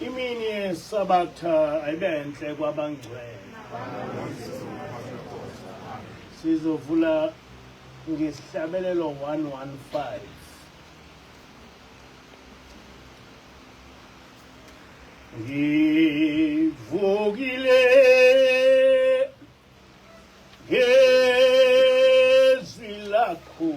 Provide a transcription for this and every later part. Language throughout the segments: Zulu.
Imini yeSabatha ayibe enhle kwabangcwele. Sizovula ngesihlabelelo 115. Ngivukile ngezwi lakho.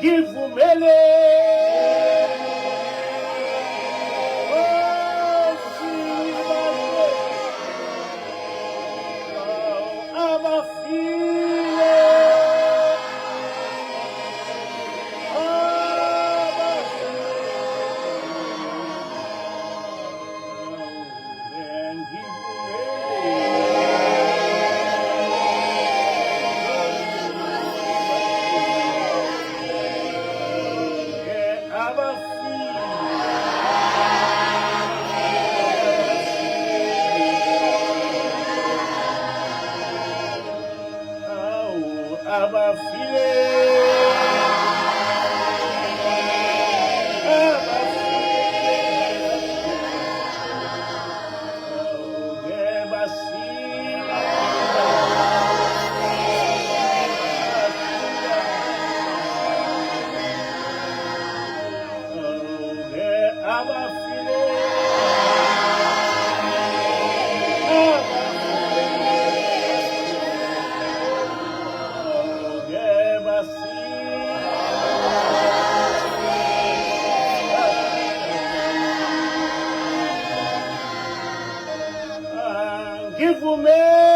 Ngivumele abafile Abafile, Ngivumele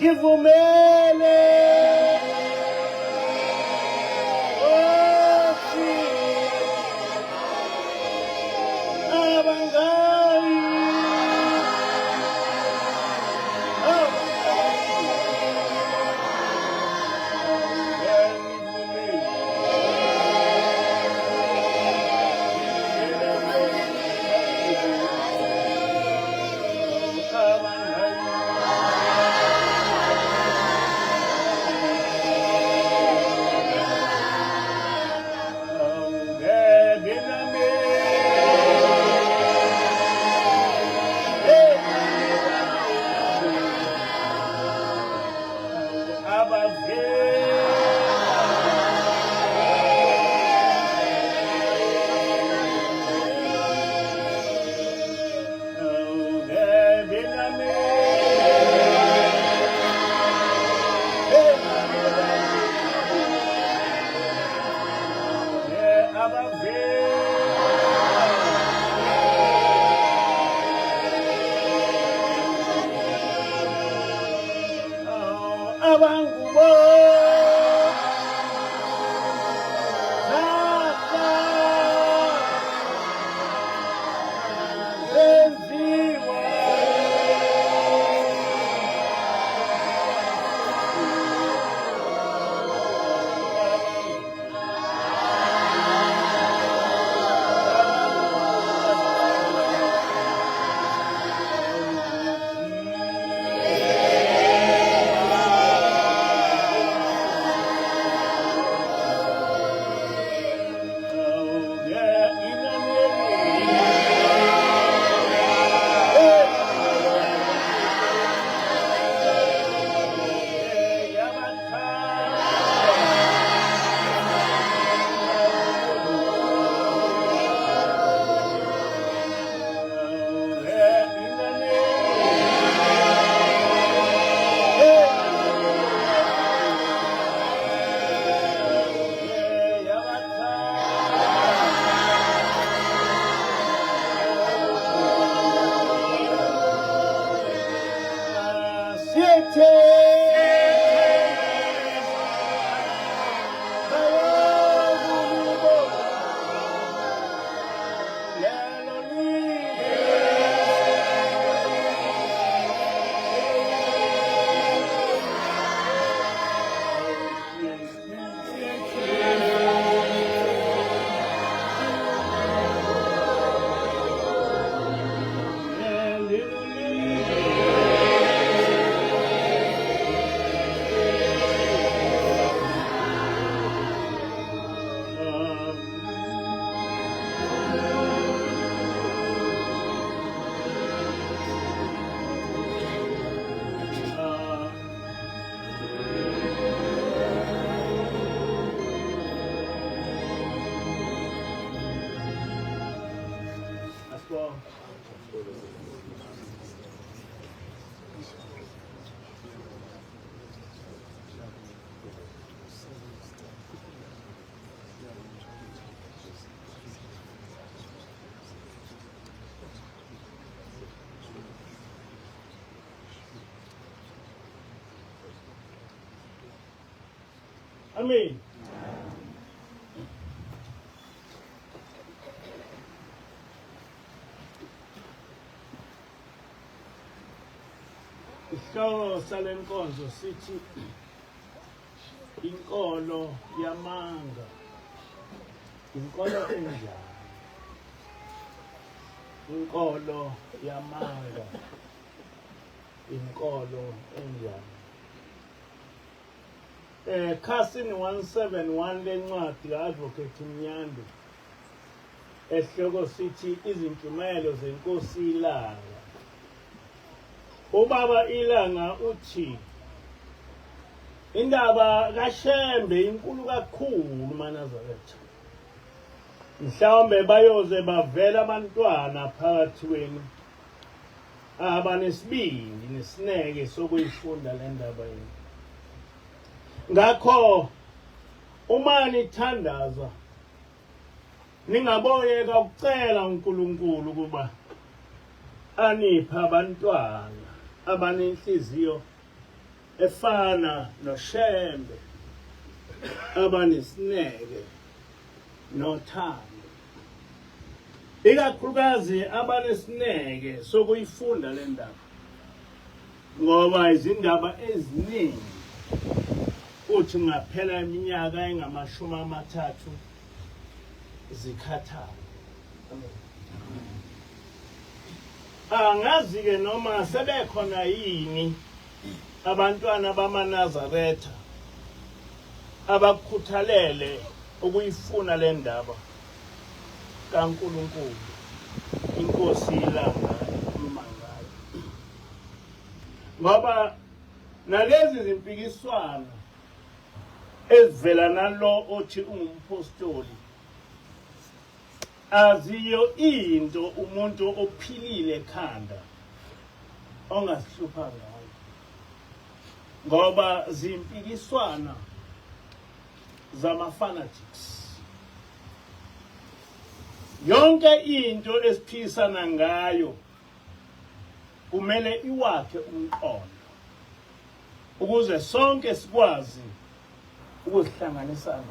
Ngivumele othi abangayi Abangubo Senziwa. Amen. Isihloko sale nkonzo sithi inkolo yamanga. Inkolo enjani? Inkolo yamanga. Inkolo enjani? Eh khasini 171 lencwadi ka-Advocate Mnyandu esihloko sithi izintshumayelo zenkosi ilanga. Ubaba ilanga uthi indaba kaShembe inkulu kakhulu maNazaretha. Mhlawumbe bayoze bavela abantwana phakathi kwenu abanesibindi nesineke sokuyifunda le ndaba yenu. Ngakho uma nithandaza ningaboyeka ukucela uNkulunkulu ukuba aniphe abantwana abanenhliziyo efana noShembe abanesineke nothando ikakhulukazi abanesineke sokuyifunda le ndaba ngoba izindaba eziningi uthi ngaphela iminyaka engamashumi amathathu zikhathala. Angazi-ke noma sebekhona yini abantwana bamaNazaretha abakukhuthalele ukuyifuna le ndaba kaNkulunkulu inkosi ilanga ekhuluma ngayo ngoba nalezi zimpikiswano ezivela nalo othi ungumphostoli aziyo into umuntu ophilile ekhanda ongazihlupha ngayo ngoba zimpikiswana zama-fanatics yonke into esiphikisana ngayo kumele iwakhe umqondo. Ukuze sonke sikwazi ukuzihlanganisa naye.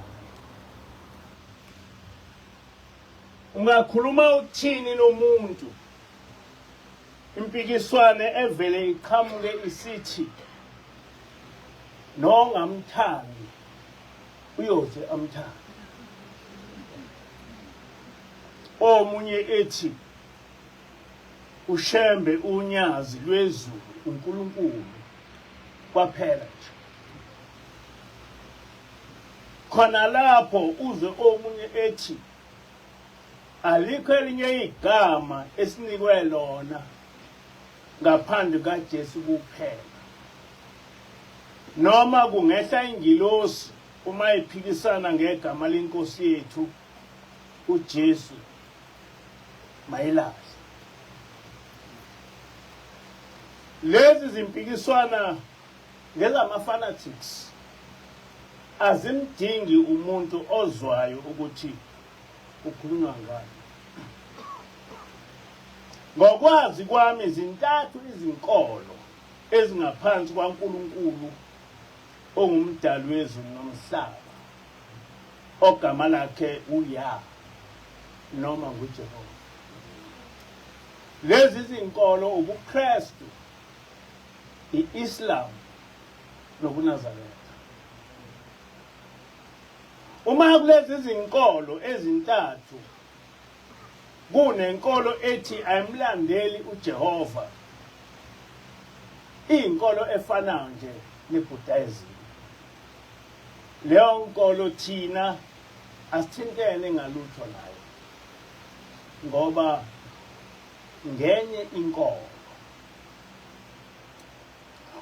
Ungakhuluma uthini nomuntu impikiswane evele iqhamuke isithi nongamthandi uyoze amthande. Omunye ethi uShembe unyazi lwezulu uNkulunkulu kwaphela nje. Khona lapho uzwe omunye ethi alikho elinye igama esinikwe lona ngaphandle kaJesu kuphela. Noma kungehla ingilosi uma iphikisana ngegama lenkosi yethu uJesu mayilahle. Lezi zimpikiswana ngezama-fanatics azimdingi umuntu ozwayo ukuthi kukhulunywa ngani. Ngokwazi kwami zintathu izinkolo ezingaphansi kwaNkulunkulu ongumdali wezulu nomhlaba ogama lakhe uYah noma nguJehova. Lezi zinkolo ubuKristu, i-Islam nobuNazaretha. Uma kulezi zinkolo ezintathu kunenkolo ethi ayimlandeli uJehova, iyinkolo efanayo nje neBuddhism. Leyo nkolo thina asithintene ngalutho nayo ngoba ngenye inkolo.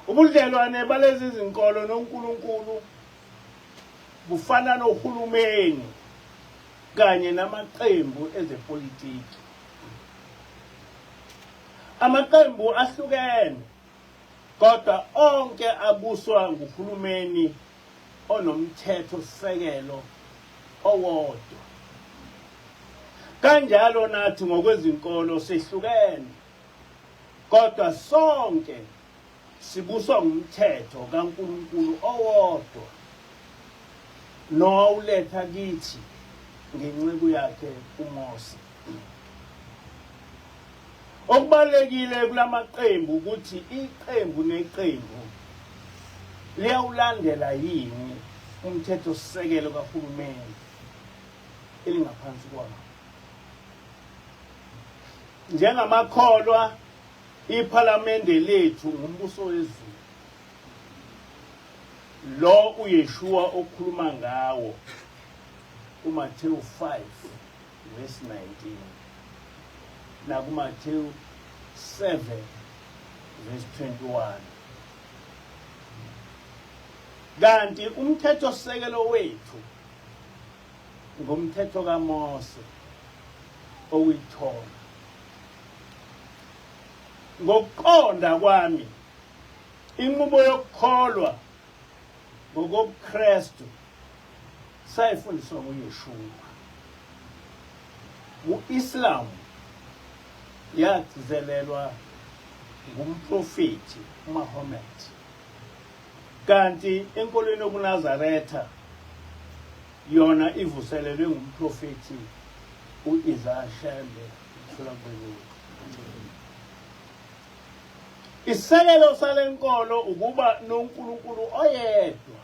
Ubudlelwane balezi zinkolo noNkulunkulu bufana nohulumeni kanye namaqembu ezepolitiki. Amaqembu ahlukene kodwa onke abuswa nguhulumeni onomthetho-sisekelo owodwa. Kanjalo nathi ngokwezinkolo sehlukene kodwa sonke sibuswa ngumthetho kaNkulunkulu owodwa nowawuletha kithi ngenceku yakhe uMose. Okubalulekile kulamaqembu ukuthi iqembu neqembu liyawulandela yini umthethosisekelo kahulumeni elingaphansi kwawo. Njengamakholwa iphalamende lethu ngumbuso wezulu. Lo uYeshua okhuluma ngawo kuMathewu 5 verse 19 nakuMathewu 7 verse 21. Kanti umthethosisekelo wethu ngumthetho kaMose okuyithona. Ngokuqonda kwami inqubo yokukholwa ngokobuKristu sayifundiswa nguYeshua. Ku-Islam yagcizelelwa ngumprofethi uMahomet. Kanti enkolweni yobuNazaretha yona ivuselelwe ngumprofethi u-Isaiah Shembe ukuthula kube kuye. Isisekelo sale nkolo ukuba noNkulunkulu oyedwa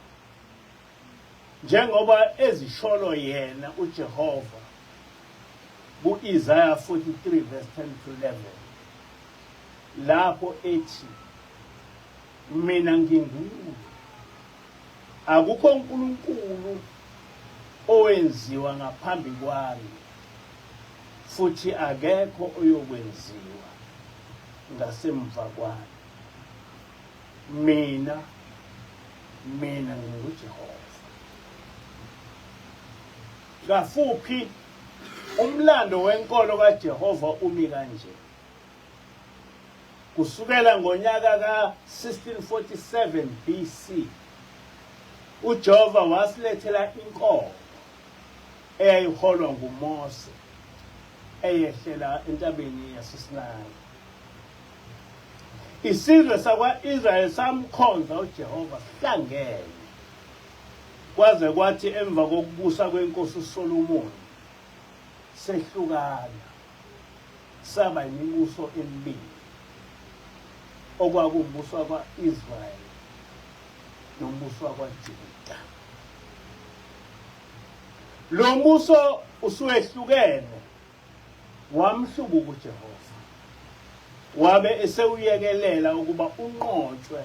njengoba ezisholo yena uJehova ku-Isaya 43 verse 10 to 11 lapho ethi mina nginguye akukho uNkulunkulu owenziwa ngaphambi kwami futhi akekho oyokwenziwa ngasemva kwami mina mina nginguJehova. Kafuphi umlando wenkolo kaJehova umi kanje. Kusukela ngonyaka ka-1647 BC, uJehova wasilethela inkolo eyayiholwa nguMose eyehlela entabeni yaseSinayi. Isizwe sakwa-Israyeli samkhonza uJehova sihlangene kwaze kwathi emva kokubusa kwenkosi uSolomoni sehlukana saba imibuso emibili okwakuwumbuso wakwa-Israyeli nombuso wakwaJuda. Lo mbuso usuwehlukene wamhlubuka uJehova wabe esewuyekelela ukuba unqotshwe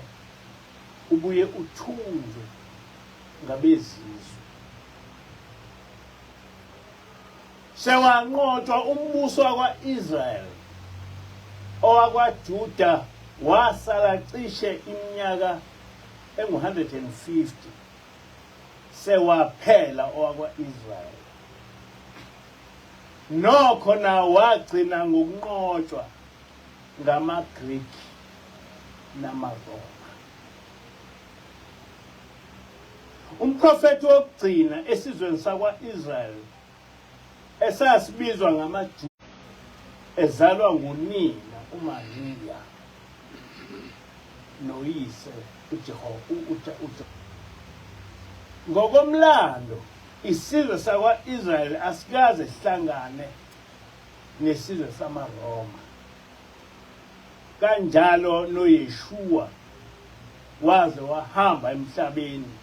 ubuye uthunjwe ngabezizwe. Sewanqotshwa umbuso wakwa-Israyeli, owakwaJuda wasala cishe iminyaka engu-150 sewaphela owakwa-Israyeli. Nokho nawo wagcina ngokunqotshwa ngamaGriki namaRoma. Umprofethi wokugcina esizweni sakwa-Israyeli esasibizwa ngamaJuda ezalwa ngunina uMariya noyise uJehova. Ngokomlando isizwe sakwa-Israyeli asikaze sihlangane nesizwe samaRoma. Kanjalo noYeshua waze wahamba emhlabeni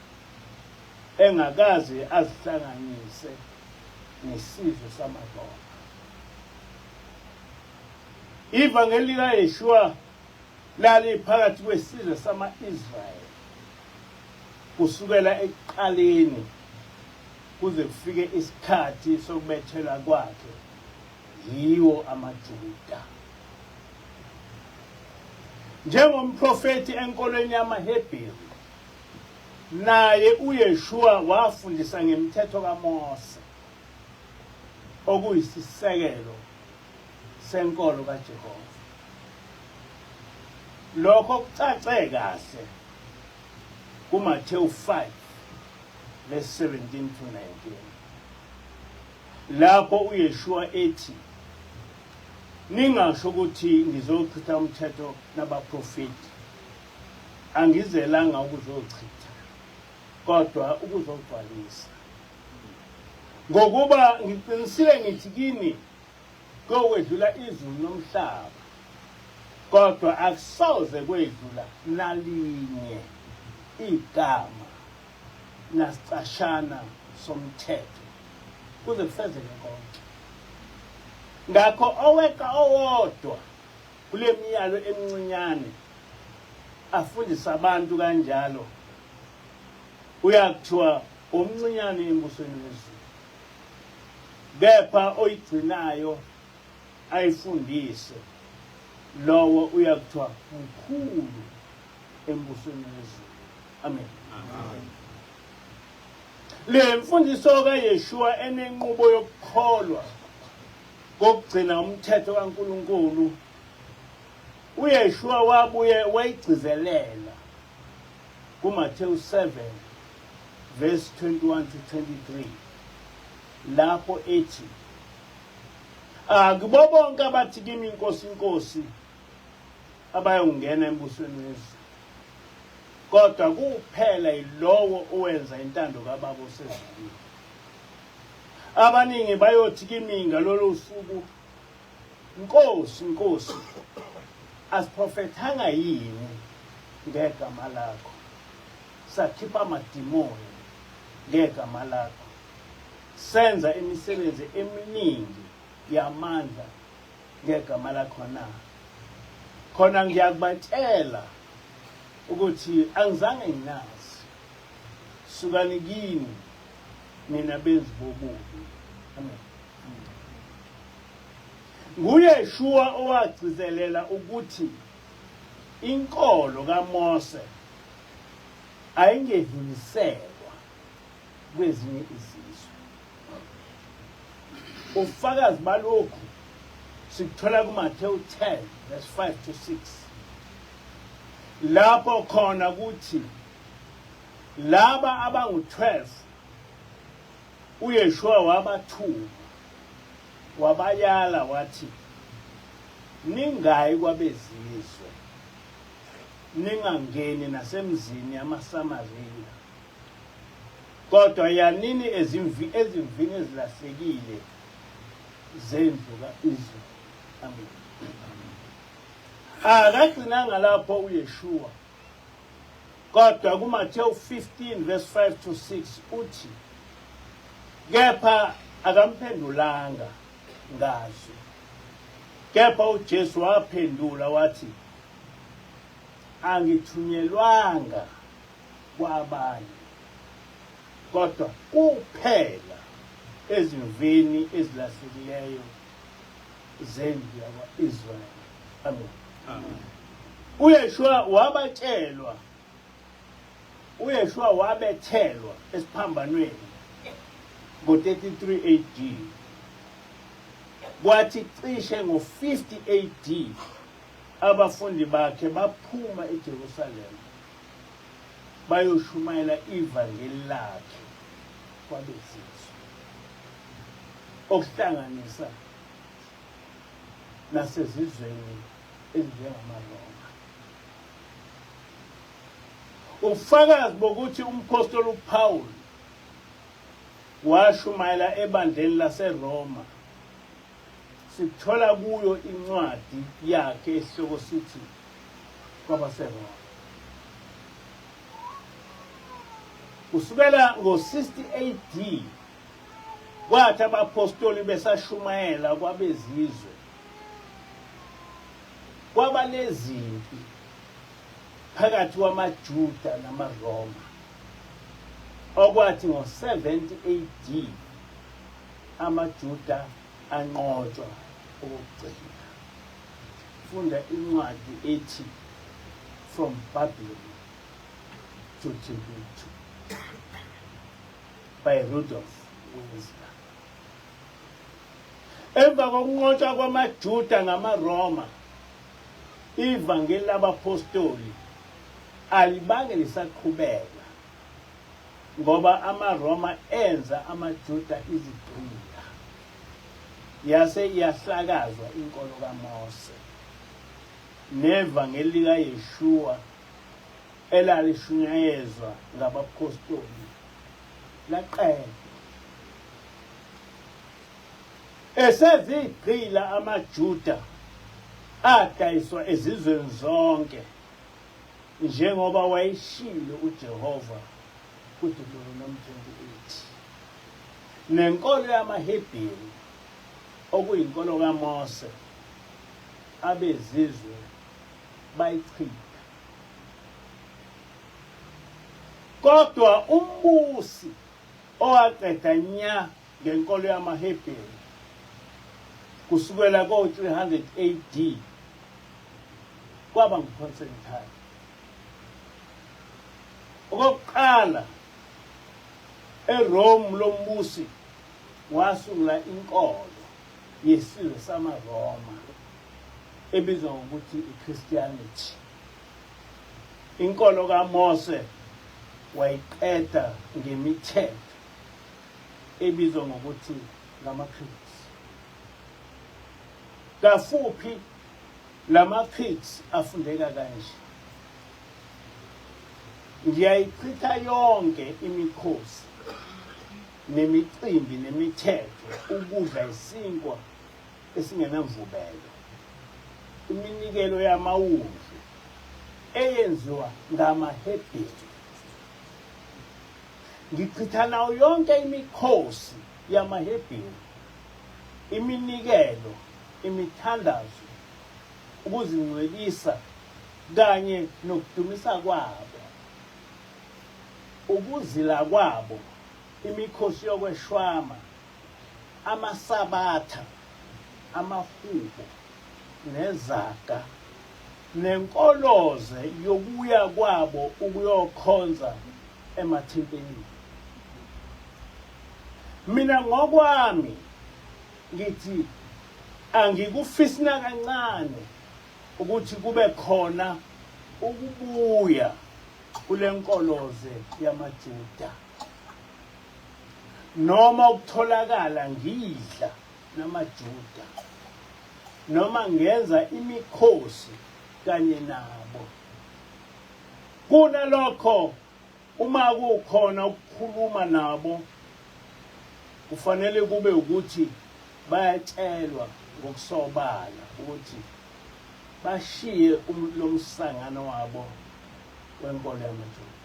engakaze azihlanganise nesizwe samaRoma. Ivangeli likaYeshua laliphakathi kwesizwe sama-Israyeli kusukela ekuqaleni kuze kufike isikhathi sokubethelwa kwakhe yiwo amaJuda. Njengomprofethi enkolweni yamaHebheru, naye uYeshua wafundisa ngemithetho kaMose, okuyisisekelo senkolo kaJehova. Lokho kucace kahle kuMathewu 5 verse 17 to 19 lapho uYeshua ethi ningasho ukuthi ngizochitha umthetho nabaprofeti angizelanga ukuzochitha kodwa ukuzogcwalisa ngokuba ngiqinisile ngithi kini kokwedlula izulu nomhlaba kodwa akusoze kwedlula nalinye igama nasicashana somthetho kuze kufezeke konke. Ngakho oweqa owodwa kule miyalo emincinyane afundise abantu kanjalo uyakuthiwa omncinyane embusweni wezulu, kepha oyigcinayo ayifundise lowo uyakuthiwa mkhulu embusweni wezulu. Amen. Amen. Le mfundiso kaYeshua enenqubo yokukholwa kokugcina umthetho kaNkulunkulu uYeshua wabuye wayigcizelela kuMathewu 7 verse 21 to 23 lapho ethi akubo bonke abathi kimi inkosi inkosi abayongena embusweni wezulu kodwa kuphela yilowo owenza intando kaBaba osezulwini. Abaningi bayothi kimi ngalolo suku, Nkosi, Nkosi, asiprofethanga yini ngegama lakho? Sakhipha amadimoni ngegama lakho, senza imisebenzi eminingi yamandla ngegama lakho na? Khona ngiyakubatshela ukuthi angizange nginazi. Sukani kimi nina benzi bobubi. Amen. NguYeshua owagcizelela ukuthi inkolo kaMose ayingedluliselwa kwezinye izizwe. Ubufakazi balokhu sikuthola kuMathewu 10 verse 5 to 6 lapho khona kuthi laba abangu-12 uYeshua wabathuma wabayala wathi ningayi kwabezizwe. Ningangeni nasemzini yamaSamariya, kodwa yanini ezimvini ezilahlekile zendlu ka-Israyeli. Amen. Akagcinanga lapho uYeshua, kodwa kuMathewu 15 verse 5 to 6 uthi, kepha akamphendulanga ngazwi. Kepha uJesu waphendula wathi, angithunyelwanga kwabanye kodwa kuphela ezimvini ezilahlekileyo zendlu yakwa-Israyeli. Amen. Amen. UYeshua wabatshelwa, uYeshua wabethelwa esiphambanweni ngo-33 AD. Kwathi cishe ngo-50 AD abafundi bakhe baphuma eJerusalema bayoshumayela ivangeli lakhe kwabezizwe, okuhlanganisa nasezizweni ezinjengamaRoma. Ubufakazi bokuthi umphostoli uPaul washumayela ebandleni laseRoma sithola kuyo incwadi yakhe esihloko sithi kwabaseRoma. Kusukela ngo-60 AD kwathi abaphostoli besashumayela kwabezizwe kwaba nezimpi phakathi kwamaJuda namaRoma okwathi ngo-70 AD amaJuda anqotshwa okokugcina. Funda incwadi ethi From Babylon to Timbuktu by Rudolf Winsler. Emva kokunqotshwa kwamaJuda ngamaRoma, ivangeli labaphostoli alibange lisaqhubeka ngoba amaRoma enza amaJuda izigqila, yase iyahlakazwa inkolo kaMose nevangeli likaYeshua elalishunyayezwa ngabaphostoli laqedwa. Esezigqila amaJuda adayiswa ezizweni zonke njengoba wayeshilo uJehova kuDeuteronomi 28. Nenkolo yamaHebheru okuyinkolo kaMose abezizwe bayichitha. Kodwa umbusi owaqeda nya ngenkolo yamaHebheru kusukela ko-300 AD kwaba nguConstantine. Okokuqala eRome lombusi wasungula inkolo yesizwe samaRoma ebizwa ngokuthi iChristianity. Inkolo kaMose wayiqeda ngemithetho ebizwa ngokuthi ngama-creeds. Kafuphi lama-creeds afundeka kanje: ngiyayichitha yonke imikhosi nemicimbi nemithetho, ukudla isinkwa esingenamvubelo, iminikelo yamawundlu eyenziwa ngamaHebheru. Ngichitha nayo yonke imikhosi yamaHebheru, iminikelo, imithandazo, ukuzingcwelisa kanye nokudumisa kwabo, ukuzila kwabo, imikhosi yokweshwama, amasabatha, amahubo nezaga, nenkoloze yokuya kwabo ukuyokhonza emathempelini. Mina ngokwami ngithi angikufisi nakancane ukuthi kube khona ukubuya kule nkoloze yamaJuda noma ukutholakala ngidla namaJuda noma ngenza imikhosi kanye nabo. Kunalokho, uma kukhona ukukhuluma nabo, kufanele kube ukuthi bayatshelwa ngokusobala ukuthi bashiye lo msangano wabo wenkolo yamaJuda.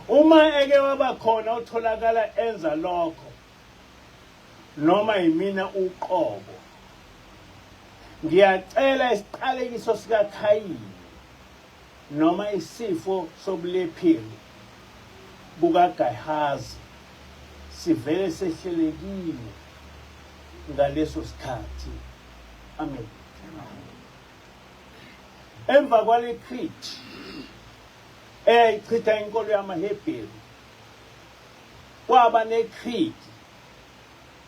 Uma eke waba khona otholakala enza lokho, noma yimina uqobo, ngiyacela isiqalekiso sikaKhayini noma isifo sobulepheli bukaGehazi sivele sehlelekile ngaleso sikhathi. Amen. Emva kwale creed eyayichitha inkolo yamaHebheru, kwaba ne-creed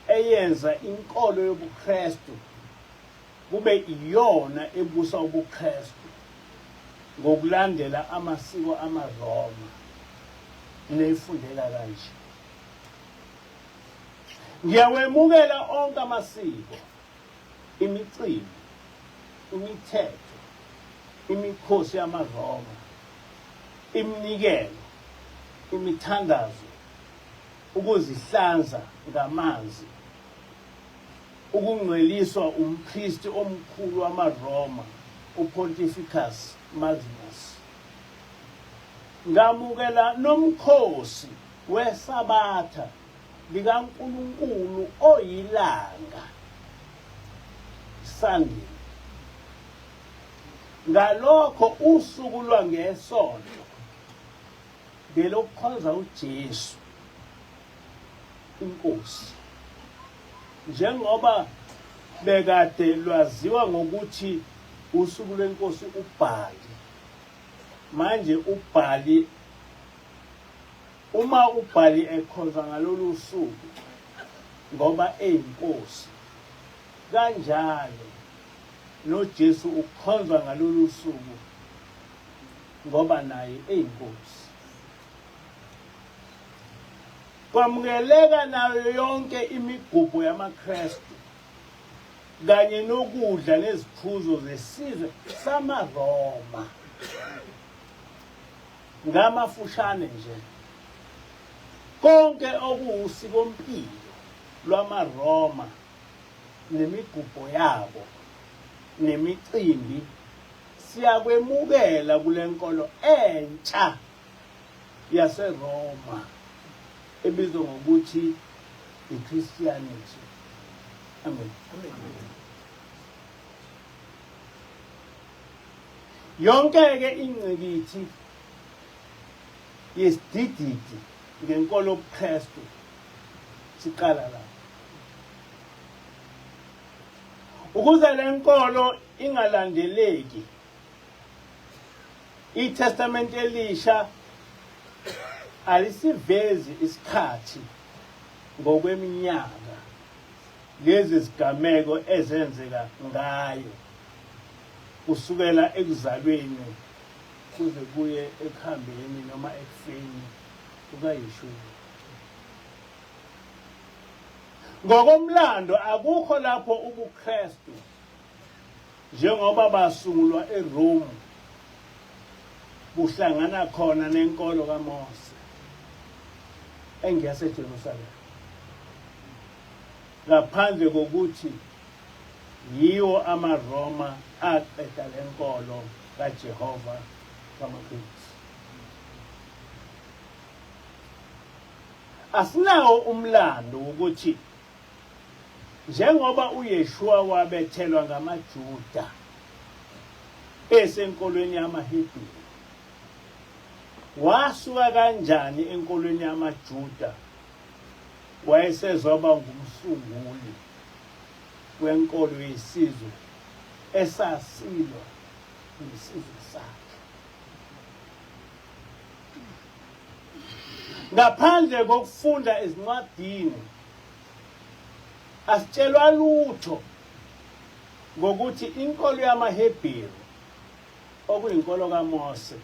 eyenza inkolo yobuKristu kube iyona ebusa ubuKristu ngokulandela amasiko amaRoma, neyifundeka kanje. Ngiyawemukela onke amasiko, imicimbi, imithetho, imikhosi yamaRoma, iminikelo, imithandazo, ukuzihlanza ngamanzi, ukungcweliswa umpristi omkhulu wamaRoma uPontificus Maximus. Ngamukela nomkhosi weSabatha likaNkulunkulu oyilanga, Sunday. Ngalokho usuku lwangeSonto ngelokukhonza uJesu iNkosi, njengoba bekade lwaziwa ngokuthi usuku lwenkosi uBhali. Manje uBhali, uma uBhali ekhonza ngalolu suku ngoba eyinkosi, kanjalo noJesu ukhonzwa ngalolu suku ngoba naye eyinkosi. Kwamukeleka nayo yonke imigubho yamaKristu kanye nokudla neziphuzo zesizwe samaRoma. Ngamafushane nje, konke okuwusikompilo lwamaRoma nemigubho yabo nemicimbi siyakwemukela kule nkolo entsha yaseRoma ebizwa ngokuthi iChristianity. Amen. Yonke-ke ingqikithi yesidididi ngenkolo yobuKristu siqala la. Ukuze le nkolo ingalandeleki, iTestamente Elisha alisivezi isikhathi ngokweminyaka lezi zigameko ezenzeka ngayo kusukela ekuzalweni kuze kuye ekuhambeni noma ekufeni kukaYeshua. Ngokomlando akukho lapho ubuKristu njengoba basungulwa eRome buhlangana khona nenkolo kaMose engeyaseJerusalema, ngaphandle kokuthi yiwo amaRoma aqeda lenkolo kaJehova wamaKristu. Asinawo umlando wokuthi njengoba uYeshua wabethelwa ngamaJuda esenkolweni yamaHebheru, wasuka kanjani enkolweni yamaJuda wayesezoba ngumsunguli wenkolo yesizwe esasilwa nesizwe sakhe. Ngaphandle kokufunda ezincwadini, asitshelwa lutho ngokuthi inkolo yamaHebheru, okuyinkolo kaMose,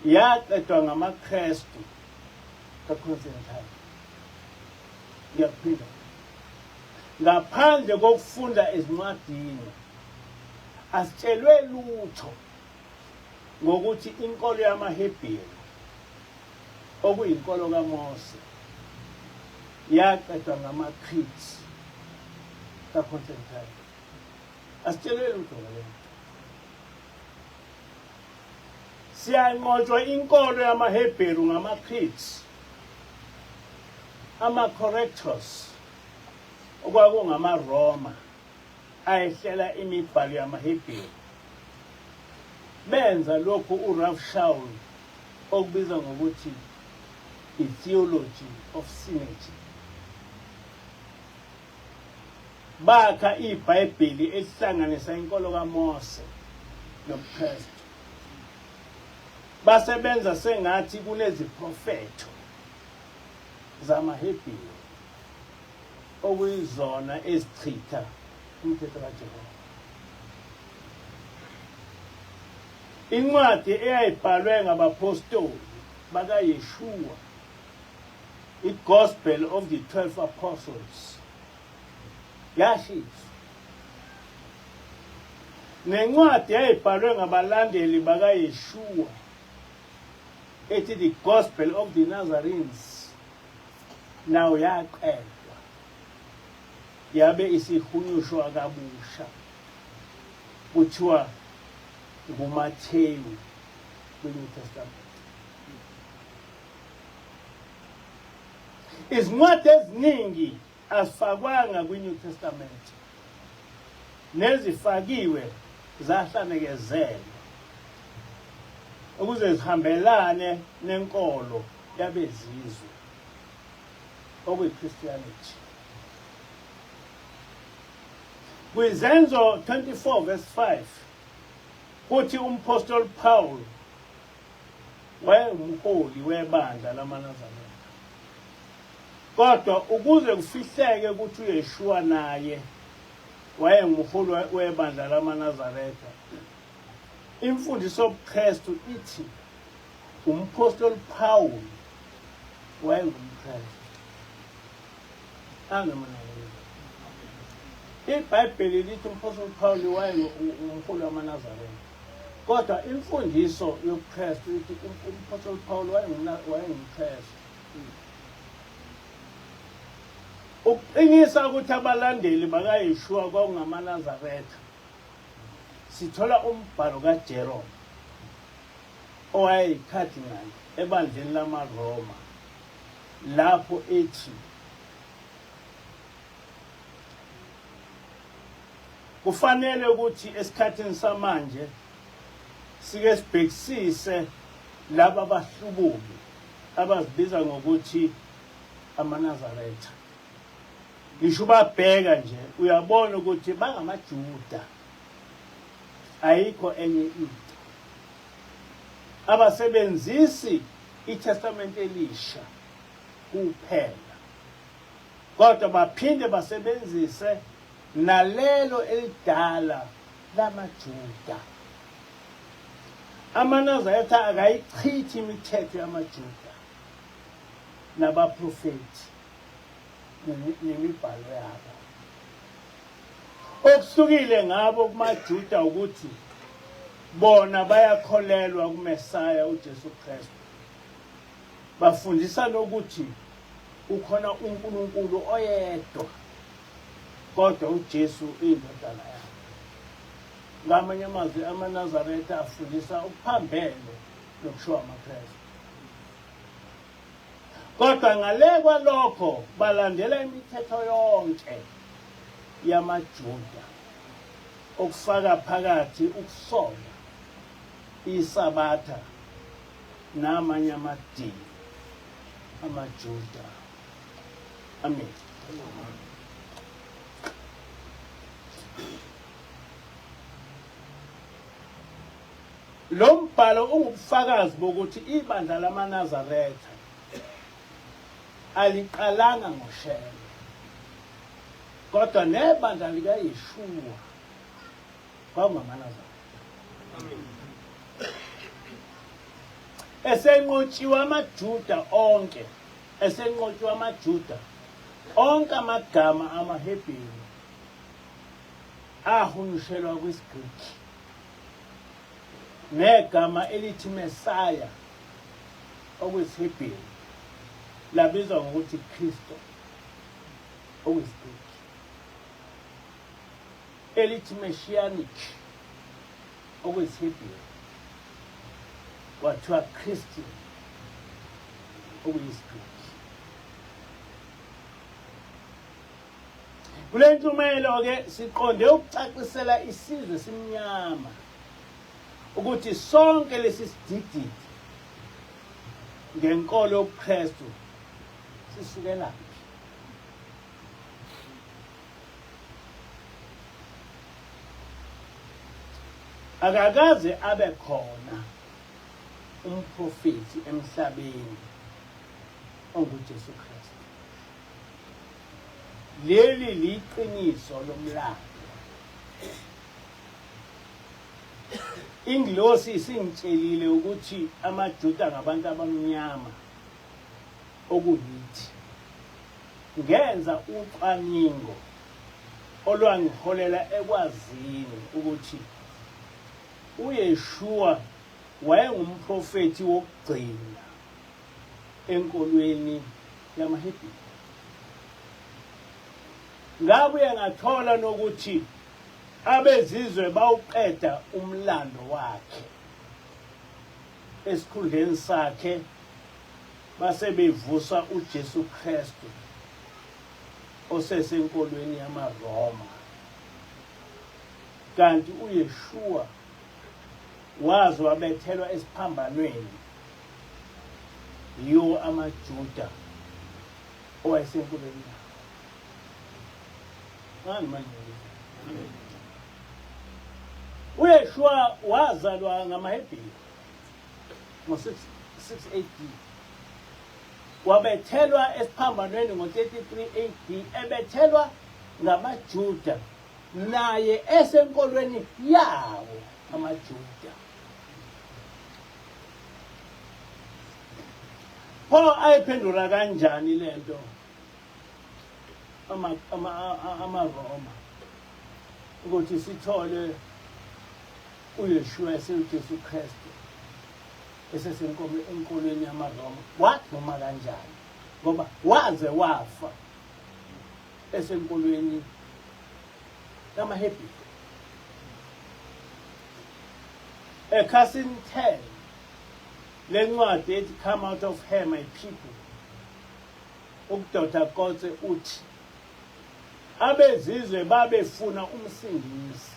yaqedwa ngamaKristu kaConstantine. Ngiyakuphinda. Ngaphandle kokufunda ezincwadini, asitshelwe lutho. Ngokuthi inkolo yamaHebheru okuyinkolo kaMose yaqedwa ngamaCreeds kaConstantine. Asitshelwe lutho ngale nto. Siyanqotshwa inkolo yamaHebheru ngamaCreeds, ama-correctors okwakungamaRoma ayehlela imibhalo yamaHebheru. Benza lokhu uRav Shaul okubiza ngokuthi i-theology of synergy. Bakha iBhayibheli elihlanganisa inkolo kaMose nobuKristu. Basebenza sengathi kuneziprofetho zamaHebheru okuyizona ezichitha umthetho kaJehova. Incwadi eyayibhalwe ngabaphostoli bakaYeshua, i-Gospel of the Twelve Apostles, yashiswa. Nencwadi eyayibhalwe ngabalandeli bakaYeshua ethi The Gospel of the Nazarenes nayo yaqedwa yabe isihunyushwa kabusha kuthiwa nguMathewu kwi-New Testament. Izincwadi eziningi azifakwanga kwi-New Testament, nezifakiwe zahlanekezelwa ukuze zihambelane nenkolo yabezizwe okuyi-Christianity. KwiZenzo 24 verse 5 kuthi umphostoli Paul wayengumholi webandla lamaNazaretha. Kodwa ukuze kufihleke ukuthi uYeshua naye wayengumholi webandla lamaNazaretha, imfundiso yobuKristu ithi umphostoli Paul wayengumKristu. Angamanazaretha. IBhayibheli lithi umphostoli Paul wayengumholi wamaNazaretha. Kodwa imfundiso yobuKristu ithi umphostoli Paul wayengumKristu. Ukuqinisa ukuthi abalandeli bakaYeshua kwakungamaNazaretha, sithola umbhalo kaJerome owayeyikhadinali ebandleni lamaRoma lapho ethi kufanele ukuthi esikhathini samanje sike sibhekisise laba bahlubuki abazibiza ngokuthi amaNazaretha. Ngisho ubabheka nje uyabona ukuthi bangamaJuda, ayikho enye into. Abasebenzisi iTestamente Elisha kuphela, kodwa baphinde basebenzise nalelo elidala lamaJuda. AmaNazaretha akayichithi imithetho yamaJuda nabaprofethi nemibhalo yabo. Okuhlukile ngabo kumaJuda ukuthi bona bayakholelwa kuMesaya uJesu Kristu. Bafundisa nokuthi ukhona uNkulunkulu oyedwa kodwa uJesu uyindodana yakhe. Ngamanye amazwi amaNazaretha afundisa okuphambene nokushiwo amaKristu. Kodwa ngale kwalokho balandela imithetho yonke yamaJuda okufaka phakathi ukusoka, iSabatha namanye amadini amaJuda. Amen. Lo mbhalo ungubufakazi bokuthi ibandla lamaNazaretha aliqalanga ngoShembe, kodwa nebandla likaYeshua kwakungamaNazaretha. Esenqotshiwe amaJuda onke, esenqotshiwe amaJuda onke amagama amaHebheru ahunyushelwa kwisiGriki. Negama elithi Mesaya okuyisiHebheru labizwa ngokuthi Kristo okuyisiGreki. Elithi Messianic okuyisiHebheru kwathiwa Christian okuyisiGreki. Kule ntshumayelo-ke siqonde ukucacisela isizwe simnyama ukuthi sonke lesi sidididi ngenkolo yobuKristu sisukelaphi. Akakaze abe khona umprofethi emhlabeni onguJesu Kristu. Leli liqiniso lomlando. Ingilosi isingitshelile ukuthi amaJuda ngabantu abamnyama okuyithi. Ngenza ucwaningo olwangiholela ekwazini ukuthi uYeshua wayengumprofethi wokugcina enkolweni yamaHebheru. Ngabuye ngathola nokuthi abezizwe bawuqeda umlando wakhe. Esikhundleni sakhe base bevusa uJesu Kristu osesenkolweni yamaRoma. Kanti uYeshua waze wabethelwa esiphambanweni yiwo amaJuda owayesenkolweni yawo. Ngani manje? UYeshua wazalwa ngamaHebheru ngo-6 AD. Wabethelwa esiphambanweni ngo-33 AD ebethelwa ngamaJuda naye esenkolweni yawo amaJuda. Pho ayiphendula kanjani lento amaRoma ukuthi sithole uYeshua esewuJesu Kristu esesenkolweni yamaRoma waduma kanjani ngoba waze wafa esenkolweni yamaHebheru ekhasini 10 lencwadi ethi Come Out of Her My People uDr Kotze uthi abezizwe babefuna umsindisi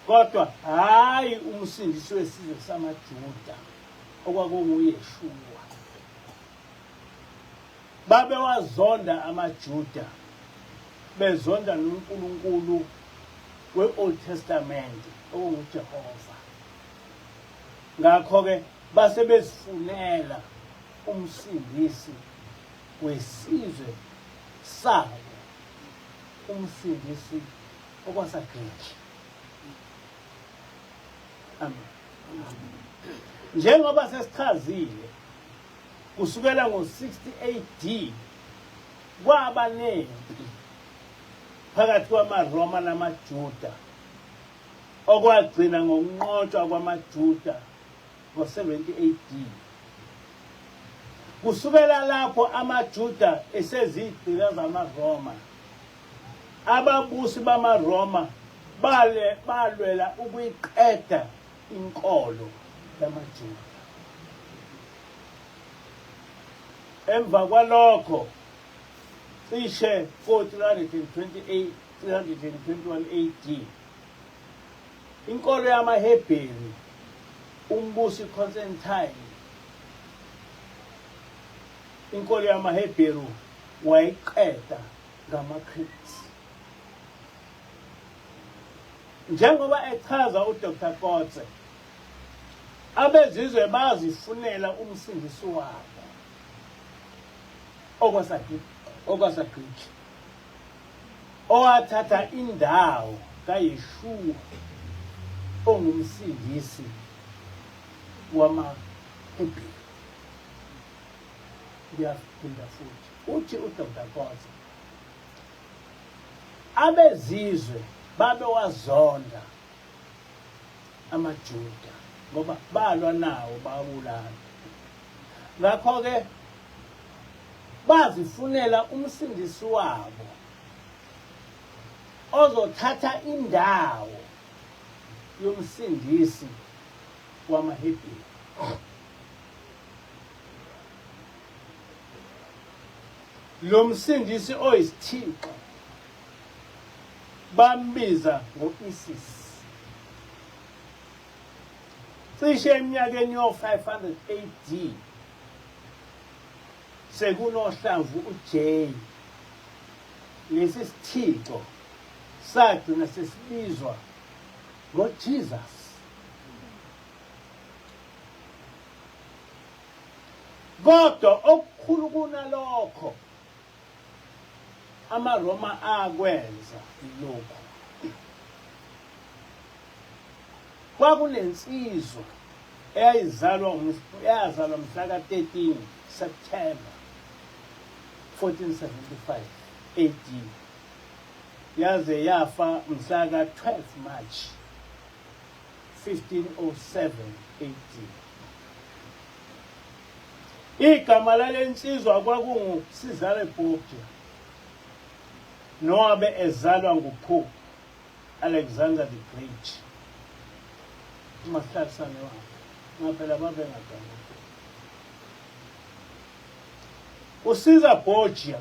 kodwa hhayi umsindisi wesizwe samaJuda okwakunguYeshua. Babewazonda amaJuda bezonda noNkulunkulu we-Old Testament okunguJehova. Ngakho-ke base bezifunela umsindisi wesizwe sabo, umsindisi okwasaGreki. Amen. Njengoba sesichazile kusukela ngo-60 AD kwaba nempi phakathi kwamaRoma namaJuda okwagcina ngokunqotshwa kwamaJuda ngo-70 AD. Kusukela lapho amaJuda esezigqila zamaRoma, ababusi bamaRoma bale balwela ukuyiqeda inkolo yamaJuda. Emva kwalokho cishe ko-328 321 AD Inkolo yamaHebheru, umbusi Constantine, inkolo yamaHebheru wayiqeda ngamaCreeds. Njengoba echaza uDr. Kotze, abezizwe bazifunela umsindisi wabo okwasaGriki owathatha indawo kaYeshua ongumsindisi wamaHebheru. Ngiyaphinda futhi uthi uDr. Kotze abezizwe babewazonda amaJuda ngoba balwa nawo babulala. Ngakho-ke bazifunela umsindisi wabo ozothatha indawo yomsindisi wamaHebheru. Lo msindisi oyisithixo bambiza ngo-Isis. Cishe eminyakeni yo-500 AD sekunohlamvu u-J, lesi sithixo sagcina sesibizwa ngoJesus. Kodwa okukhulu kunalokho amaRoma akwenza yilokhu. Kwakunensizwa eyayizalwa eyazalwa mhla ka-13 September 1475 AD yaze yafa mhla ka-12 March 1507 AD. Igama lale nsizwa kwakungu-Cesare Borgia nowabe ezalwa nguPope Alexander the Great, umahlalisane wakhe, ngaphela babengadana. UCesar Borgia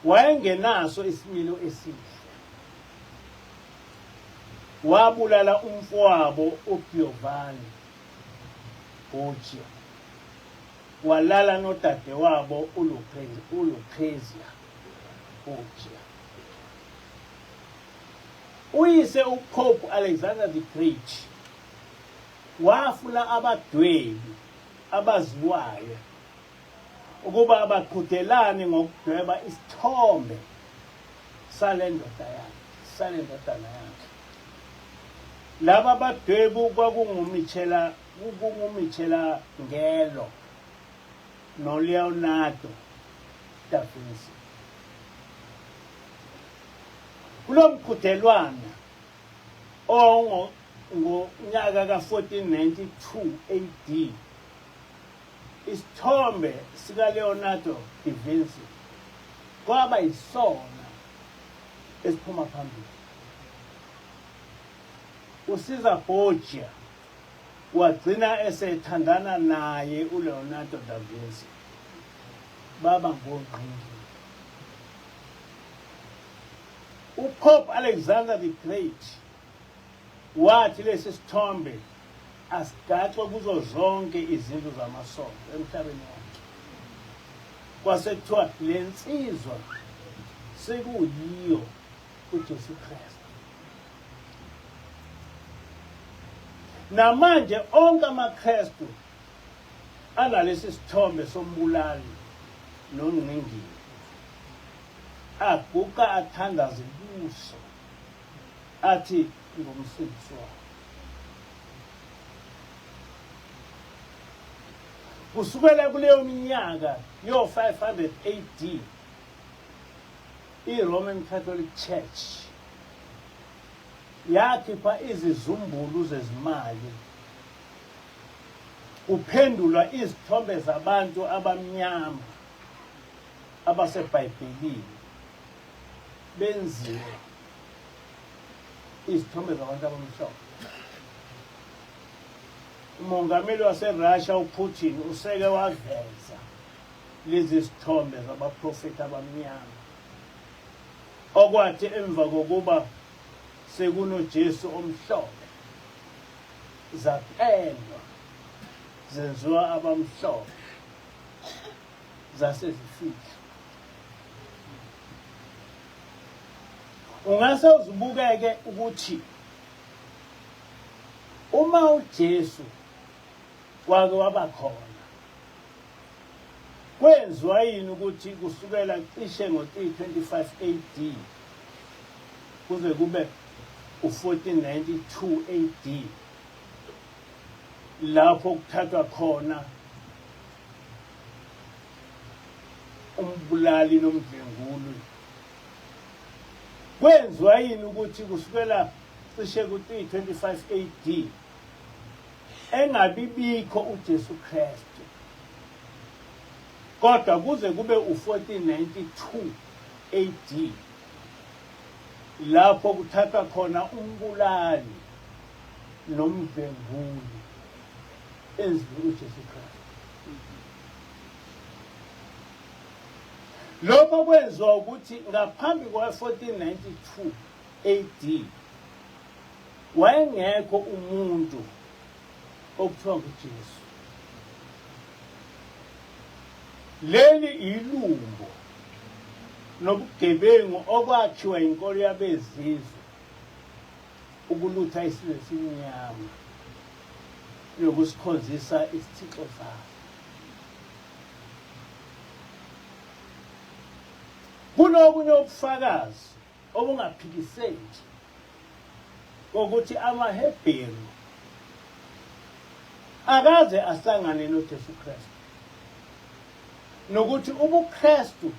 wayengenaso isimilo esihle. Wabulala umfowabo uGiovanni Borgia, walala nodadewabo uLucrezia Borgia. Uyise uPope Alexander the Great wafuna abadwebi abaziwayo ukuba baqhudelane ngokudweba isithombe sale ndoda yakhe, sale ndodana yakhe. Laba badwebu kwakunguMichela kunguMichelangelo noLeonardo da Vinci. Kulo mqhudelwano owawungonyaka ka-1492 AD, isithombe sikaLeonardo da Vinci kwaba yisona esiphuma phambili. UCesar Borgia wagcina esethandana naye uLeonardo da Vinci, baba ngongqingili. UPope Alexander the Great wathi lesi sithombe asigaxwe kuzo zonke izindlu zamasonto emhlabeni wonke. Kwase kuthiwa le nsizwa sekuyiyo uJesu Kristu. Namanje onke amaKristu analesi sithombe sombulali nongqingili aguqa athandaze kuso athi ngumsindisi wakhe. Kusukela kuleyo minyaka yo-500 AD, i-Roman Catholic Church yakhipha izizumbulu zezimali kuphendulwa izithombe zabantu abamnyama abaseBhayibhelini benziwe izithombe zabantu abamhlophe. Umongameli waseRussia uPutin useke waveza lezi zithombe zabaprofethi abamnyama okwathi emva kokuba sekunoJesu omhlophe zapendwa zenziwa abamhlophe zase zifihlwa. Ungase uzibukeke ukuthi uma uJesu wake waba khona kwenziwa yini ukuthi kusukela cishe ngo-325 AD kuze kube u-1492 AD lapho kuthathwa khona umbulali nomdlwenguli. Kwenziwa yini ukuthi kusukela cishe ku-325 AD engabibikho uJesu Kristu kodwa kuze kube u-1492 AD lapho kuthathwa khona umbulali nomdlwenguli enziwe uJesu Kristu. Lokho kwenziwa ukuthi ngaphambi kwa-1492 AD wayengekho umuntu okuthiwa nguJesu. Leli ilumbo nobugebengu okwakhiwa inkolo yabezizwe ukulutha isizwe esimnyama nokusikhonzisa isithixo saso. Kunokunye ubufakazi obungaphikiseki kokuthi amaHebheru akaze ahlangane noJesu Kristu nokuthi ubuKristu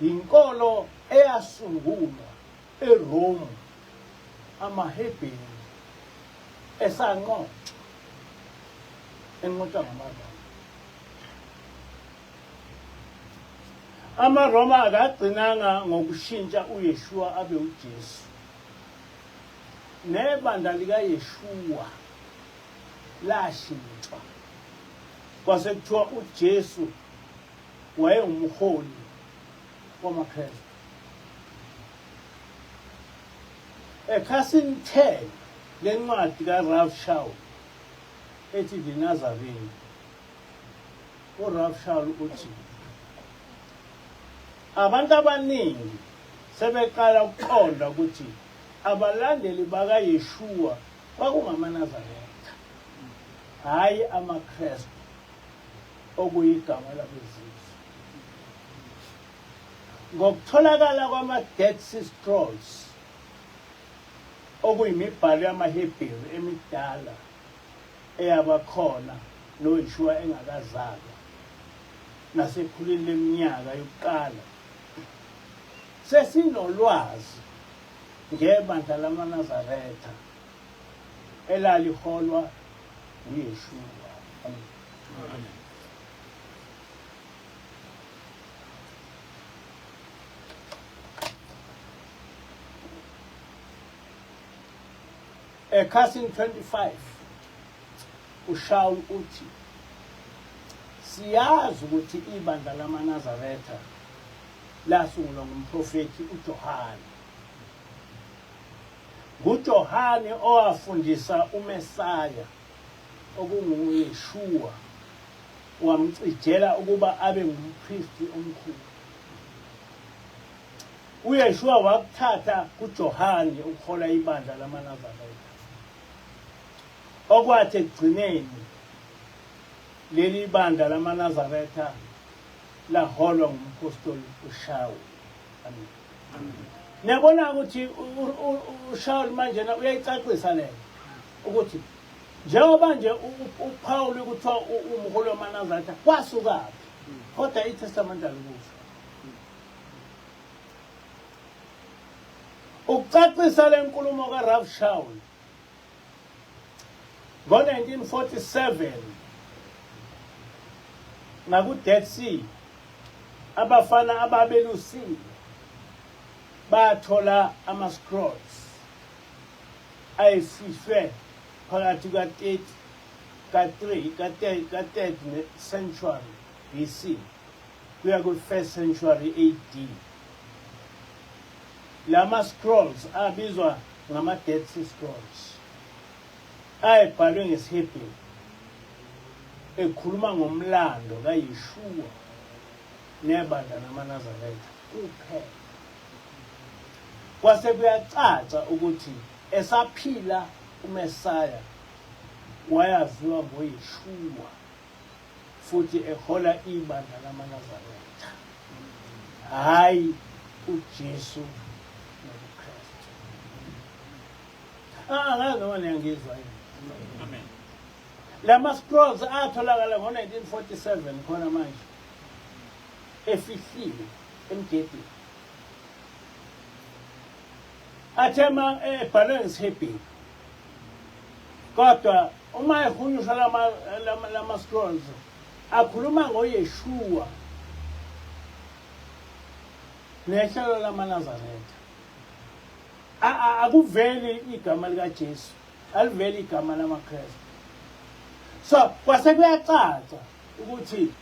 yinkolo eyasungulwa eRome amaHebheru esanqotshwa enqotshwa ngamaRoma. AmaRoma akagcinanga ngokushintsha uYeshua abe uJesu. Nebandla likaYeshua lashintshwa. Kwase kuthiwa uJesu wayengumholi wamaKristu. Ekhasini 10 lencwadi kaRav Shaul ethi The Nazarene, uRav Shaul uthi abantu abaningi sebeqala ukuqonda ukuthi abalandeli bakaYeshua kwakungamaNazaretha, hhayi amaKristu okuyigama labezizwe. Ngokutholakala kwama-Dead Sea Scrolls, okuyimibhalo yamaHebheru emidala eyabakhona noYeshua engakazalwa, nasekhulwini leminyaka yokuqala, sesinolwazi ngebandla lamaNazaretha elaliholwa nguYeshua. Amen. Amen. Ekhasini 25 uShaul uthi siyazi ukuthi ibandla lamaNazaretha lasungulwa ngumprofethi uJohane. NguJohane owafundisa uMesaya okunguYeshua wamcijela ukuba abe ngumpristi omkhulu. UYeshua wakuthatha kuJohane ukuhola ibandla lamaNazaretha. Okwathi ekugcineni leli bandla lamaNazaretha laholwa ngumphostoli uShawuli. Amen. Niyabona ukuthi uShawuli manje uyayicacisa leyo ukuthi njengoba nje uPaul kuthiwa umholi wamaNazaretha kwasukaphi kodwa iTestament alikusho. Ukucacisa le nkulumo kaRav Shaul ngo-1947 ngaku-Dead Sea abafana ababelusile bathola ama-scrolls ayefihlwe phakathi kuka-30 ka-3 ka-3rd century BC kuya kwi-1st century AD. Lama scrolls abizwa ngama-Dead Sea Scrolls ayebhalwe ngesiHebheru ekhuluma ngomlando kaYeshua nebandla lamaNazaretha kuphela. Kwase kuyacaca ukuthi esaphila uMesaya wayaziwa ngoYeshua futhi ehola ibandla lamaNazaretha, hhayi uJesu nobuKristu. Ah, angazi noma niyangizwa yini. Amen. Lama scrolls atholakala ngo-1947 khona manje efihliwe emgedeni. Athe ma ebhalwe ngesiHebheru. Kodwa uma ehunyushwa lama scrolls akhuluma ngoYeshua nehlelo lamaNazaretha. Akuveli igama likaJesu, aliveli igama lamaKristu. So kwase kuyacaca ukuthi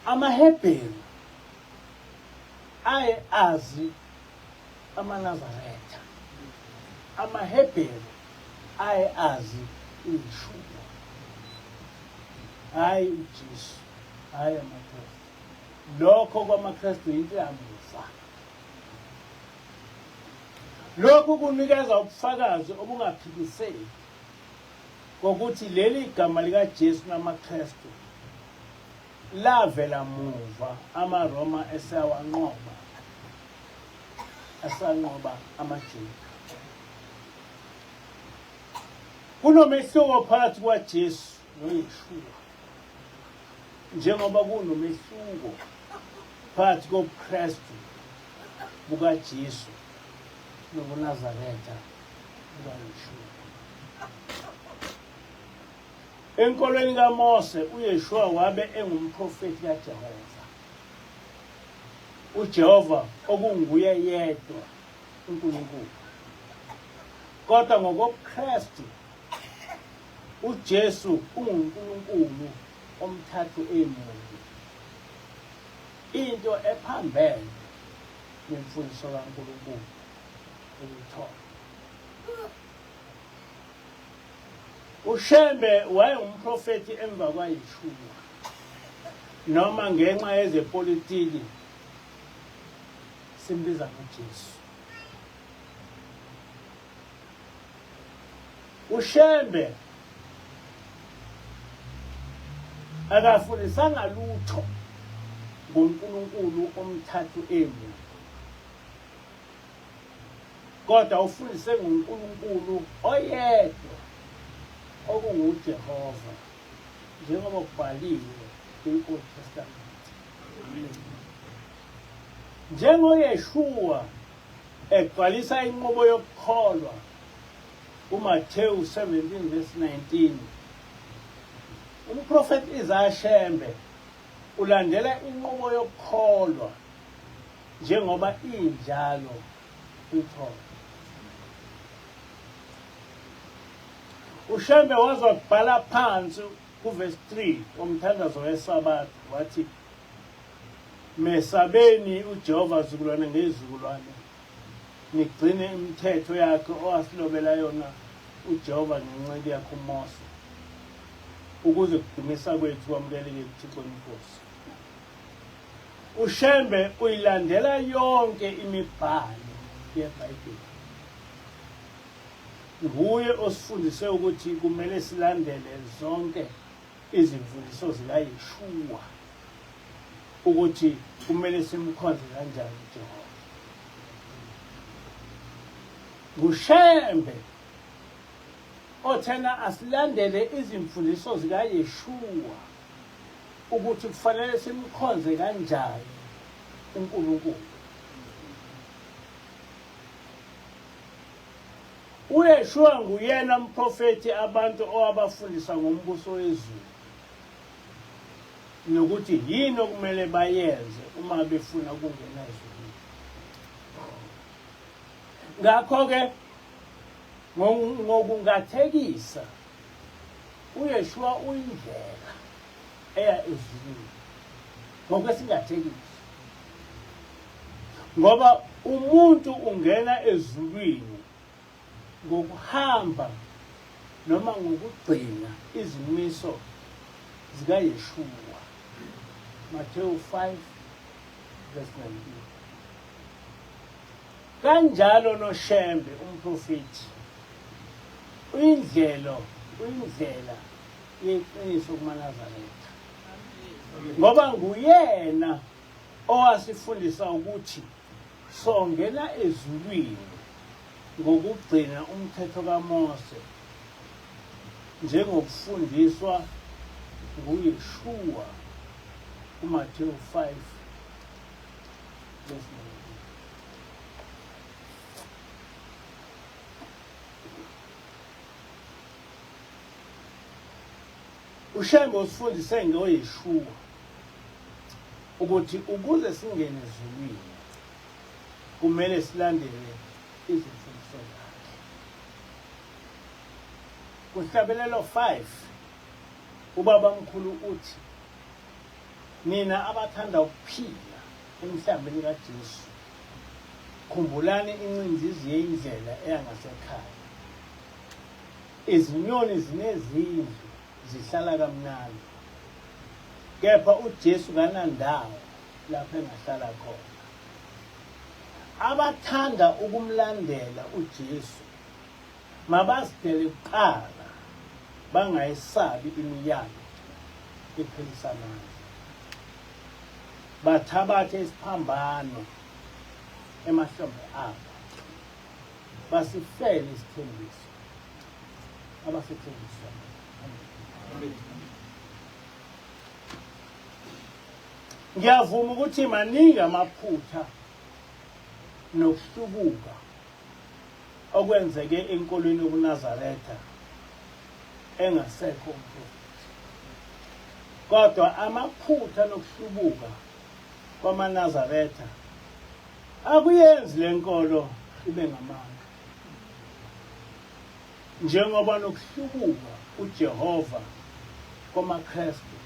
amaHebheru aye azi amaNazaretha, amaHebheru aye azi uYeshua, hhayi uJesu, hhayi amaKristu. Lokho kwamaKristu yinto yamuva. Lokhu kunikeza ubufakazi obungaphikiseki kokuthi leli gama likaJesu namaKristu lavela muva amaRoma esewanqoba esanqoba amaJuda. Kunomehluko phakathi kwaJesu noYeshua njengoba kunomehluko phakathi kobuKristu bukaJesu nobuNazaretha bukaYeshua. Enkolweni kaMose, uYeshua wabe engumprofethi kaJehova. UJehova okunguye yedwa uNkulunkulu. Kodwa ngokobuKristu, uJesu unguNkulunkulu omthathu emunye. Into ephambene nemfundiso kaNkulunkulu ukuyithola. UShembe wayengumprofethi emva kwaYeshua noma ngenxa yezepolitiki simbiza ngoJesu. UShembe akafundisanga lutho ngoNkulunkulu omthathu emunye. Kodwa ufundise ngoNkulunkulu oyedwa okunguJehova njengoba kubhaliwe kwi-Old Testament. NjengoYeshua egcwalisa inqubo yokukholwa kuMathewu 17 verse 19, umprofethi Isaya Shembe ulandela inqubo yokukholwa njengoba injalo kwiThongo. UShembe waze wakubhala phansi kuvesi 3 womthandazo weSabatha wathi mesabeni uJehova zukulwane ngezizukulwane nigcine imithetho yakhe owasilobela yona uJehova ngenceku yakhe uMose ukuze kudumisa kwethu kwamukeleke kuThixo inkosi. UShembe uyilandela yonke imibhalo yeBhayibheli. Nguye osifundise ukuthi kumele silandele zonke izimfundiso zikaYeshua ukuthi kumele simkhonze kanjani uJehova. NguShembe othena asilandele izimfundiso zikaYeshua ukuthi kufanele simkhonze kanjani uNkulunkulu. UYeshua nguyena mprofethi abantu owabafundisa ngombuso wezulu nokuthi yini okumele bayenze uma befuna ukungena ezulwini. Ngakho-ke ngokungathekisa uYeshua uyindlela eya ezulwini ngokwesingathekiso ngoba umuntu ungena ezulwini ngokuhamba noma ngokugcina izimiso zikaYeshua. Mateyu 5 verse 19. Kanjalo noShembe umprofethi uyindlelo uyindlela yeqiniso kumaNazaretha ngoba nguyena owasifundisa ukuthi songena ezulwini ngokugcina umthetho kaMose njengokufundiswa nguYeshua kuMathewu 5 verse 19. UShembe usifundise ngoYeshua ukuthi ukuze singene ezulwini kumele silandele izimfundiso zakhe. Kuhlabelelo 5 ubaba mkhulu uthi nina abathanda ukuphila emhlambini kaJesu khumbulani incindizi yendlela eyangasekhaya. Izinyoni zinezindlu zihlala kamnandi, kepha uJesu kanandawo lapho engahlala khona. Abathanda ukumlandela uJesu mabazidele kuqala bangayesabi imiyalo ephelisa amandla. Bathabathe isiphambano emahlombe abo basifele isithembiso abasethembiswa. Ngiyavuma ukuthi maningi amaphutha nokuhlubuka okwenzeke enkolweni yobuNazaretha engasekho umprofethi. Kodwa amaphutha nokuhlubuka kwamaNazaretha akuyenzi le nkolo ibe ngamanga. Njengoba nokuhlubuka uJehova kwamaKristu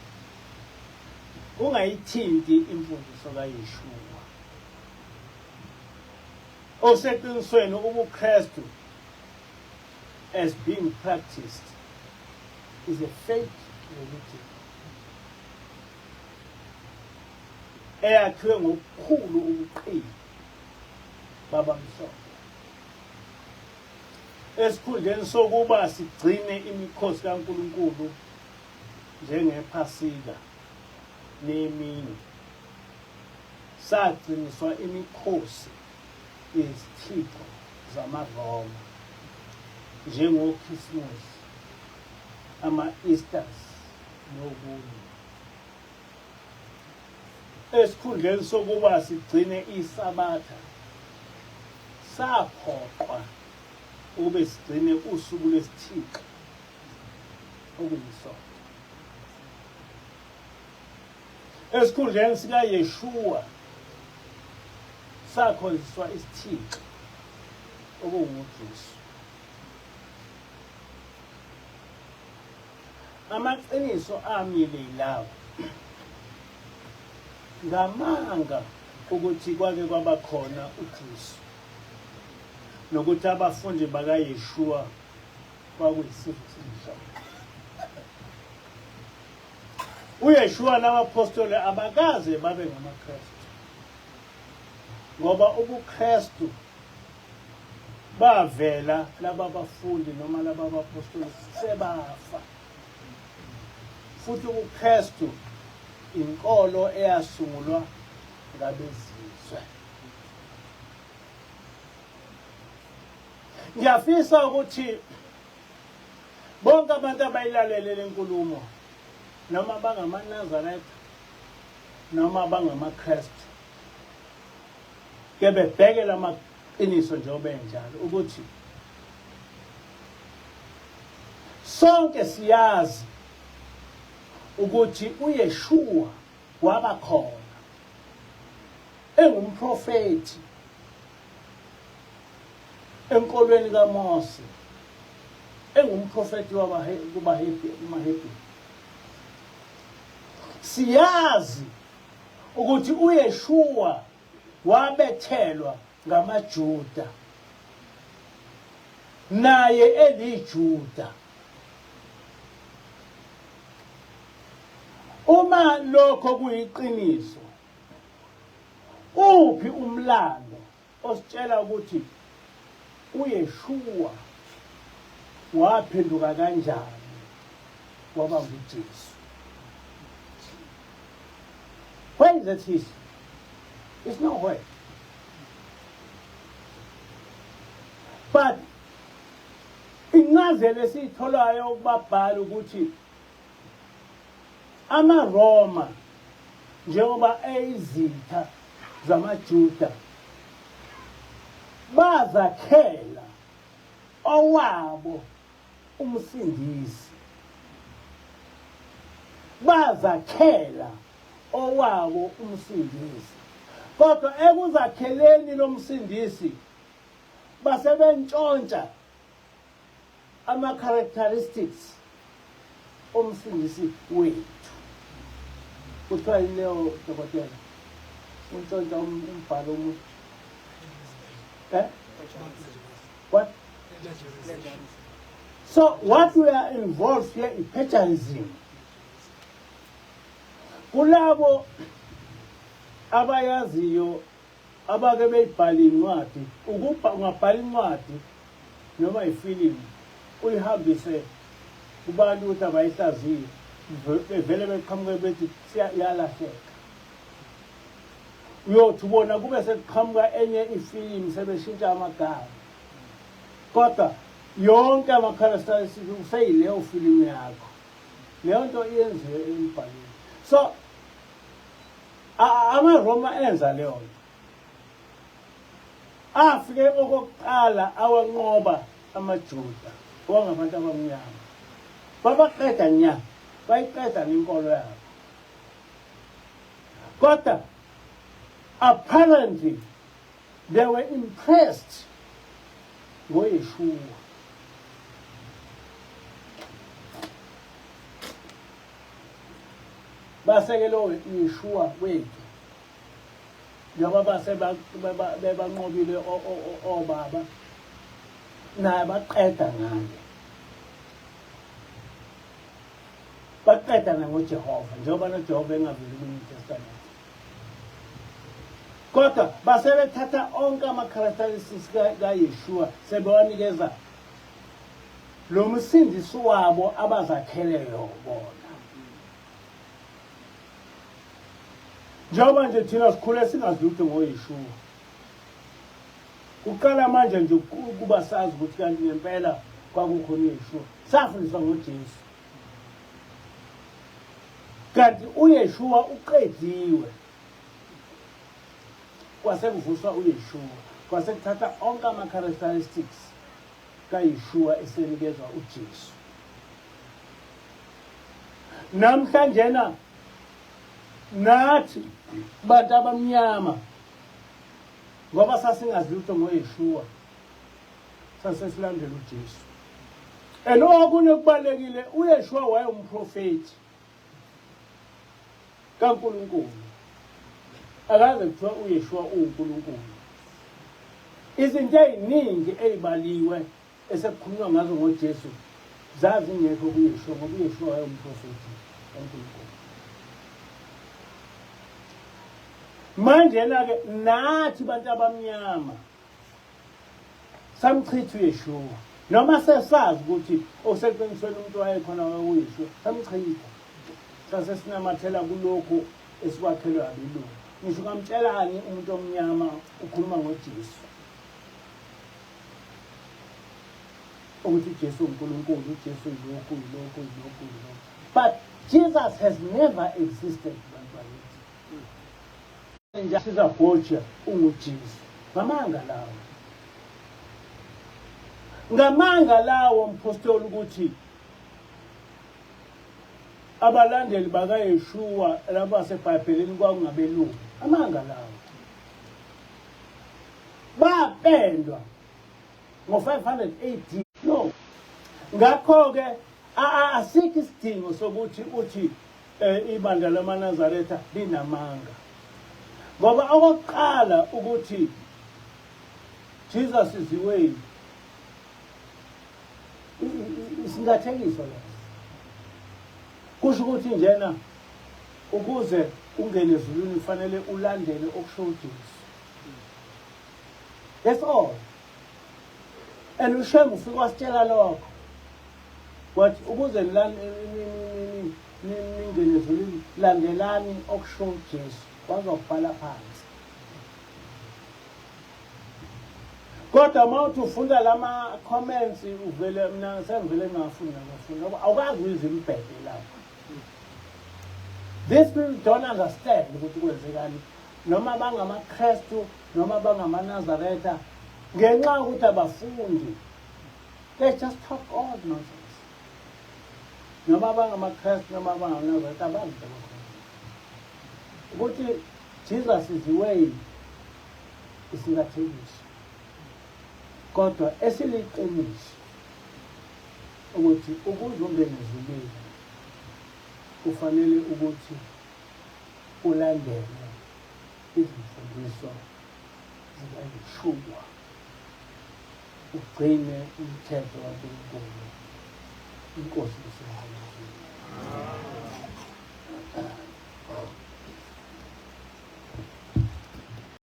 kungayithinti imfundiso kaYeshua. Oseqinisweni ubuKristu as being practiced is a fake religion eyakhiwe ngokukhulu ubuqili babamhlophe. Esikhundleni sokuba sigcine imikhosi kaNkulunkulu njengePhasika neminye, sagciniswa imikhosi yezithixo zamaRoma njengoKhisimusi, ama-Easters nokunye. Esikhundleni sokuba sigcine iSabatha, saphoqwa ukube sigcine usuku lwesithixo okuyisonto. Esikhundleni sikaYeshua sakhonziswa isithixo okunguJesu. Amaqiniso amile yilawa. Ngamanga ukuthi kwake kwaba khona uJesu nokuthi abafundi bakaYeshua kwakuyisizwe esimhlophe. UYeshua nabaphostoli abakaze babe ngamaKristu ngoba ubuKristu bavela laba bafundi noma laba baphostoli sebafa. Futhi ubuKristu inkolo eyasungulwa ngabezizwe. Ngiyafisa ukuthi bonke abantu abayilalele lenkulumo noma bangamaNazaretha noma bangamaKristu ke bebheke lamaqiniso njengoba enjalo ukuthi sonke siyazi ukuthi uYeshua waba khona engumprofethi enkolweni kaMose engumprofethi kumaHebheru. Siyazi ukuthi uYeshua wabethelwa ngamaJuda naye eliJuda. Uma lokho kuyiqiniso, uphi umlando ositshela ukuthi uYeshua waphenduka kanjani waba nguJesu? Where is that history? It's nowhere. But incazelo esiyitholayo kubabhali ukuthi amaRoma njengoba eyizitha zamaJuda bazakhela owabo umsindisi. Bazakhela owabo umsindisi. Kodwa ekuzakheleni lomsindisi basebentshontsha ama-characteristics omsindisi wethu. Kuthiwa yini leyo dokotela? Untshontsha umbhalo omusha. Eh? What? So what we are involved here is plagiarism. Kulabo abayaziyo abake beyibhala incwadi, ukubha ungabhala incwadi noma ifilimu uyihambise kubantu ukuthi abayihlaziye bevele beqhamuke bethi siyalahleka. Uyothi ubona kube sekuqhamuka enye ifilimu sebeshintsha amagama. Kodwa yonke ama-characteristics kuseyileyo filimu yakho. Leyo nto iyenziwe embhalweni. So amaRoma enza leyo nto. Afike okokuqala awanqoba amaJuda owangabantu abamnyama. Babaqeda nya, bayiqeda nenkolo yabo. Kodwa apparently they were impressed ngoYeshua. Basekele uYeshua wethu njengoba base bebanqobile obaba naye baqeda ngaye baqeda nangoJehova njengoba noJehova engaveli kwi-New Testament kodwa basebethatha onke ama-characteristics kaYeshua sebewanikeza lo msindisi wabo abazakheleyo bona njengoba nje thina sikhule singazi lutho ngoYeshua kuqala manje nje ukuba sazi ukuthi kanti ngempela kwakukhona uYeshua safundiswa ngoJesu kanti uYeshua uqediwe kwase kuvuswa uYeshua kwase kuthatha onke ama-characteristics kaYeshua esenikezwa uJesu namhlanjena nathi bantu abamnyama ngoba sasingazi lutho ngoYeshua sasesilandela uJesu and okunye okubalulekile uYeshua wayewumprofethi kaNkulunkulu akaze kuthiwa uYeshua uwuNkulunkulu izinto eziningi ezibaliwe esekukhulunywa ngazo ngoJesu zazingekho kuYeshua ngoba uYeshua wayewumprofethi kaNkulunkulu manje-ke nathi bantu abamnyama samchitha uYeshua noma sesazi ukuthi oseqinisweni umuntu wayekhona wayewuYeshua samchitha sase sinamathela kulokhu esikwakhelwe abelungu ngisho ungamtshelani umuntu omnyama ukhuluma ngoJesu ukuthi uJesu uNkulunkulu uJesu yilokhu yilokhu yilokhu yilokhu but Jesus has never existed bantu bakithi nje Caesar Borgia unguJesu ngamanga lawo ngamanga lawo mphostoli ukuthi abalandeli bakaYeshua laba baseBhayibhelini kwakungabelungu amanga lawo bapendwa ngo-500 AD no ngakho-ke asikho isidingo sokuthi uthi eh, ibandla lamaNazaretha linamanga ngoba okokuqala ukuthi Jesus is the way isingathekiso leso kusho ukuthi njena ukuze ungene ezulwini kufanele ulandele okusho uJesu that's all and uShembe ufike wasitshela lokho wathi ukuze ningene ezulwini landelani okusho uJesu wazokubhala phansi kodwa uma uthi ufunda lama comments uvele mina sengivele ngingafuni ngafunda ngoba awukazi uyizwe imibhede lapho these people don't understand ukuthi kwenzekani noma bangamaKristu noma bangamaNazaretha ngenxa yokuthi abafundi they just talk all nonsense. Noma abangamaKristu noma abangamaNazaretha abazi into abakhuluma. Ukuthi Jesus is the way isingathekiso. Kodwa esiliqiniso ukuthi ukuze ungene ezulwini kufanele ukuthi ulandele izimfundiso zikaYeshua, ugcine umthetho kaNkulunkulu inkosi isingqalezini.